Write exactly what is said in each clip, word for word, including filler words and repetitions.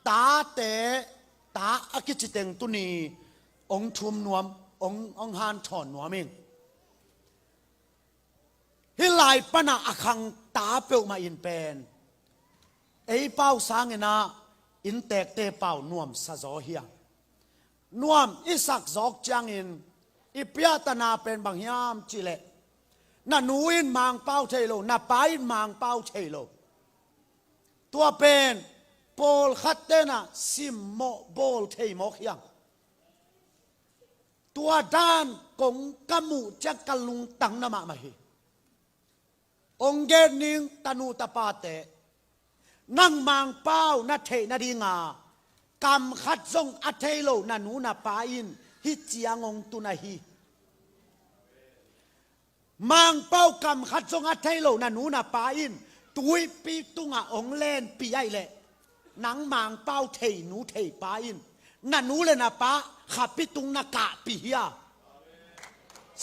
Tate, ta a kici teng tuni hong thum nuam, hong, hong hanthawn nuam ing. Hih lai pana a khang ta peuhmah in pen ei pau sangin ah inntekte pau nuamsa zaw hi a. Nuam i sak zawk ciangin i piahtana pen bang hiam cihleh, na nu in Mangpau thei lo, na pa in Mangpau thei lo. Tua pen pawlkhat tenah simmawh bawl thei mawk hiam? Tua dan kong ka muh ciang ka lungtang na mahmah hi. Hong gen ning, tanu tapate, nang Mangpau na theih nadinga kam khat zong a thei lo na nu na pa in hih ciang hong tun ahi. Mangpau kam khat zong a thei lo na nu na pa in tuipi tungah hong lenpih ahih leh, nang Mangpau thei nu thei pa in na nu le na pa khapi tung na kahpih hi a.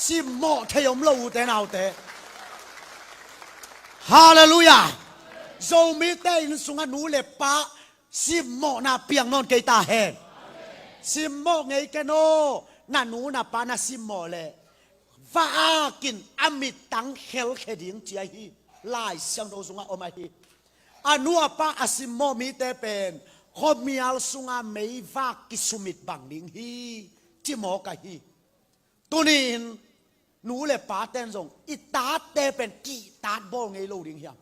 Simmawh thei om lo, ute naute. Halleluiah. Zomite inn sungah nu le pa simmawhna piang nawn kei ta hen. Simmawh ngei ken aw, na nu na pa na simmawh leh va-akin a mittang khelkhia ding ci ahi. Lai Siangtho sungah om ahi. A nu a pa a simmawh mite pen khuamial sunga meivak kisumit bang ding hi, ci mawk ahi. Tuni-in nu le paten zong i tate pen kihtat bawl ngei lo ding hiam?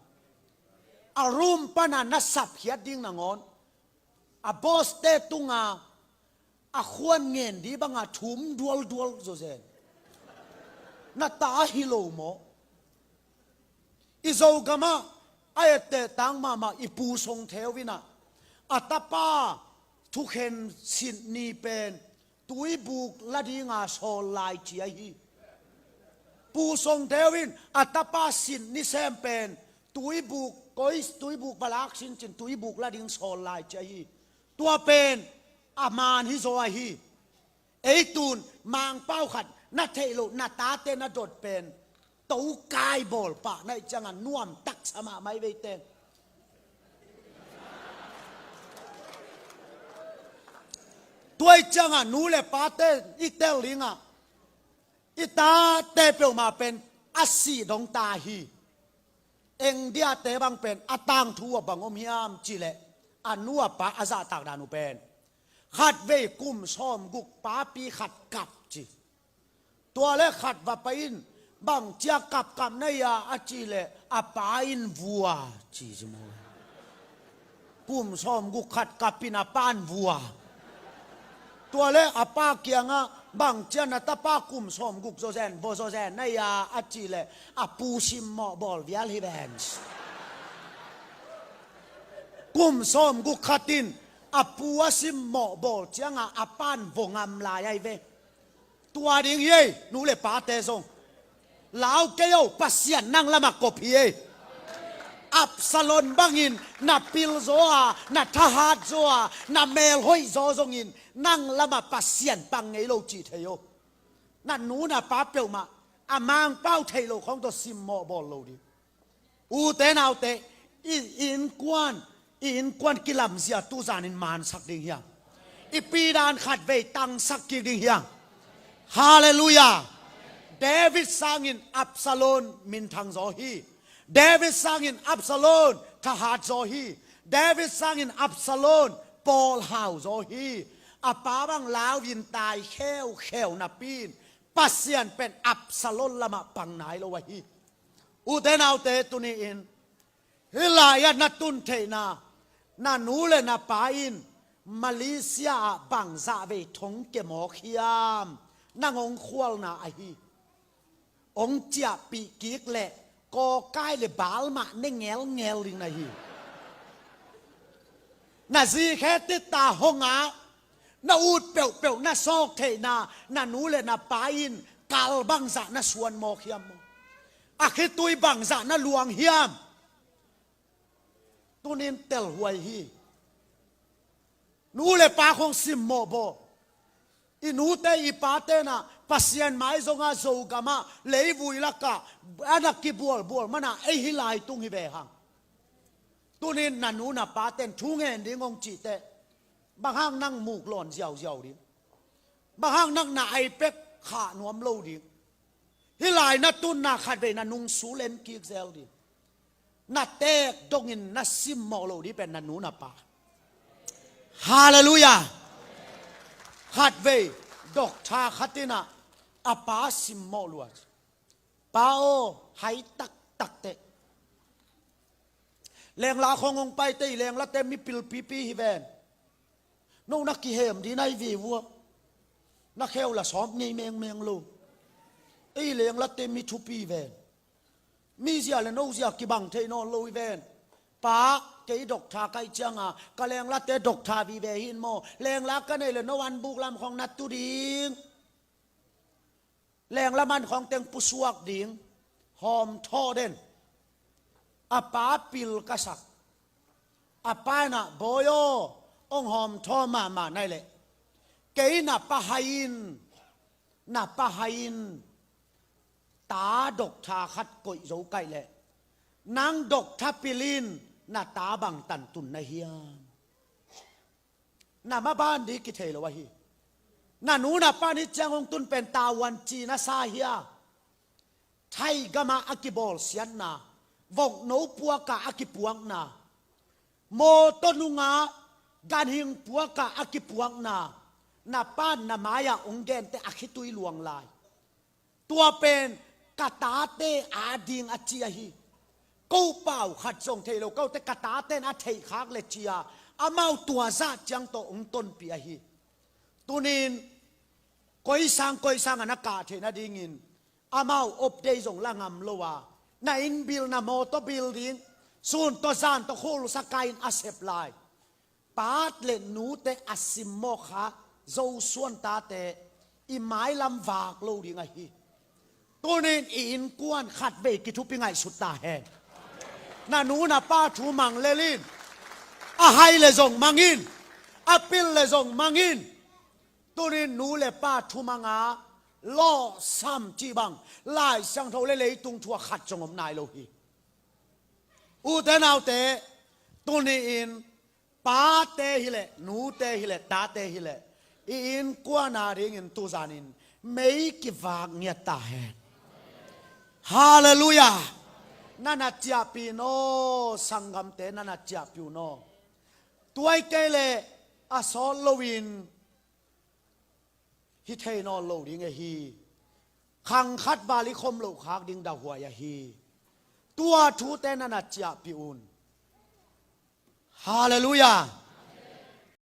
A room pana na sapkhiat ding nangawn a boss-te tunga a khuan ngen ding banga thum dualdual zawzen na ta hi lo maw? I Zogamah a etteh tang mahmah i Pu Song Theu in ah a tapa thukhen sitni pen tuibuk la dinga sawl lai ci ahi. Pu Song Theu in a tapa sitni sem pen tuibuk, koi tuibuk va lak sin cin tuibuk la ding sawl lai ci ahi. Tua pen a man hi zaw ahi. Ei tun Mangpau khat na theih loh na tate na dot pen tokai bawl pah na hih cianga nuam taksa mahmah hi ve ei teng. Tua hih cianga nu le pate i tel dingah i tate peuhmah pen a sih dong ta hi. Engdiate bang pen a tangthu a bang om hiam cihleh, a nu a pa a zahtak dan uh pen khatvei kum sawmguk papi khat kap ci. Tua le khat va pai in, bang cia kapkap na hia a cihleh, a pa in vua ci ci maw. Kum sawmguk khat kapin a pan vua. Tua le a pa kiangah bang cia na tapa kum sawmguk zawzen, vua zawzen na hia a cihleh, a pu simmawh bawl vial hi ven. Kum sawmguk khatin a pu a simmawh bawl ciangah a pan vua ngam lai ahi ve. Tua ding hi ei, nu le pate zong. Lau kei o, Pasian nang lamah kop hi ei. Absalom bangin na pil zaw a, na thahat zaw a, na melhoih zaw zongin nang lamah Pasian pang ngei lo cih thei o. Na nu na pa peuhmah a Mangpau theih lo khawng tawh simmawh bawl lo ding. Ute naute, i, i innkuan, i innkuan kilamzia tuzanin mansak ding hiam? I pidan khatvei tangsak kik ding hiam? Halleluiah. David sangin Absalom minthang zaw hi. David sangin Absalom thahat zaw hi. David sangin Absalom pawlhau zaw hi. A pa bang lau-in tai kheukheu napi-in Pasian pen Absalom lamah pang nai lo ahi. Ute naute, tuni-in hih lai-ah na tun theihna, na nu le na pa in Malaysia ah bangzah vei thong kia mawk hiam? Nang hong khualna ahi. Hong ciahpih kik leh kawkai le bal mah ne ngelngel ding na hi. Na zikhe titta hong ah na ut peuhpeuh na sawk theihna, na nu le na pa in kal bangzah na suan mawk hiam maw? A khitui bangzah na luang hiam? Tunin telhuai hi. Nu le pa khawng simmawh bawl. I nute i pate na Pasian mai zonga Zogamah leivui lakah a na kibualbual mana ei hih lai tung hi ve hang. Tunin na nu na paten thu ngen ding hong cihteh, Bang hang nang muk lawn ziauziau ding? Bang hang nang na ai pek khah nuam lo ding? Hih lai na tunna khatvei na nungsu len kik zel ding. Na teek dongin na simmawh lo ding pen na nu na pa. Halleluiah. Khatvei doctor khat in ah a pa simmawh lua. Pa aw, hai taktak teh. Lengla khong hong paite i lenglate mipil pipi hi ven. No na kihem ding na hi ve vua. Na kheu la sawm ngei mengmeng lo. Ei lenglate mi thupi ven. Mi zia le no zia kibang thei nawn lo hi ven. Pa, kei doctor ka hih cianga ka lenglate doctor vive hi in maw? Lengla ka neih le no an buk lam khong na tu ding. Lengla man khong teng pusuak ding. Hawmthaw den. A pa pil ka sak. A pa in ah, bawi aw, hong hawmthaw mahmah nai leh, kei na pa hai in, na pa hai in ta doctor khat koih zo kaih leh, nang doctor pil in na ta bang tantun na hiam? Na maban ding kithei lo ahi. Na nu na pa nih ciang hong tun pen tavuan ci na sa hia? Thai gamah a kibawlsiatna, vokno puakah a kipuakna, mawtaw nungah ganhing puakah a kipuakna, na pan na mai-ah hong gente a khitui luang lai. Tua pen ka tate ading a ci ahi. Ko pau khat zong thei lo, kote ka taten a theihkhak le cia, amau tua zah ciang tawh hong tonpih ahi. Tunin koisang koisang a na kah theih nadingin amau op dei zong la ngam lo a, na inn bil, na mawtaw bil ding, sun tawh zan tawh khulsa kai-in a sep lai. Pa le nute a simmawh kha Zosuan tate i mailam vak lo ding ahi. Tunin i innkuan khatvei kithupi ngaihsut ta hen. Na nu na pa thu mang lel in. A hai le zong mang in. A pil le zong mang in. Tunin nu le pa thumanga lawhsam cih bang Lai Siangtho le leitung thu ah khat zong om nai lo hi. Ute naute, tuni-in pate hileh, nute hileh, tate hileh, i innkuan adingin tuzanin mei kivak ngiat ta hen. Halleluiah. Na na ciahpih un aw, sanggamte, na na ciahpih un aw. Tua hi kei leh a sawt loin hi thei nawn lo ding ahi. Khang khat val i khom loh khak ding dahuai ahi. Tua thute na na ciahpih un. Halleluiah.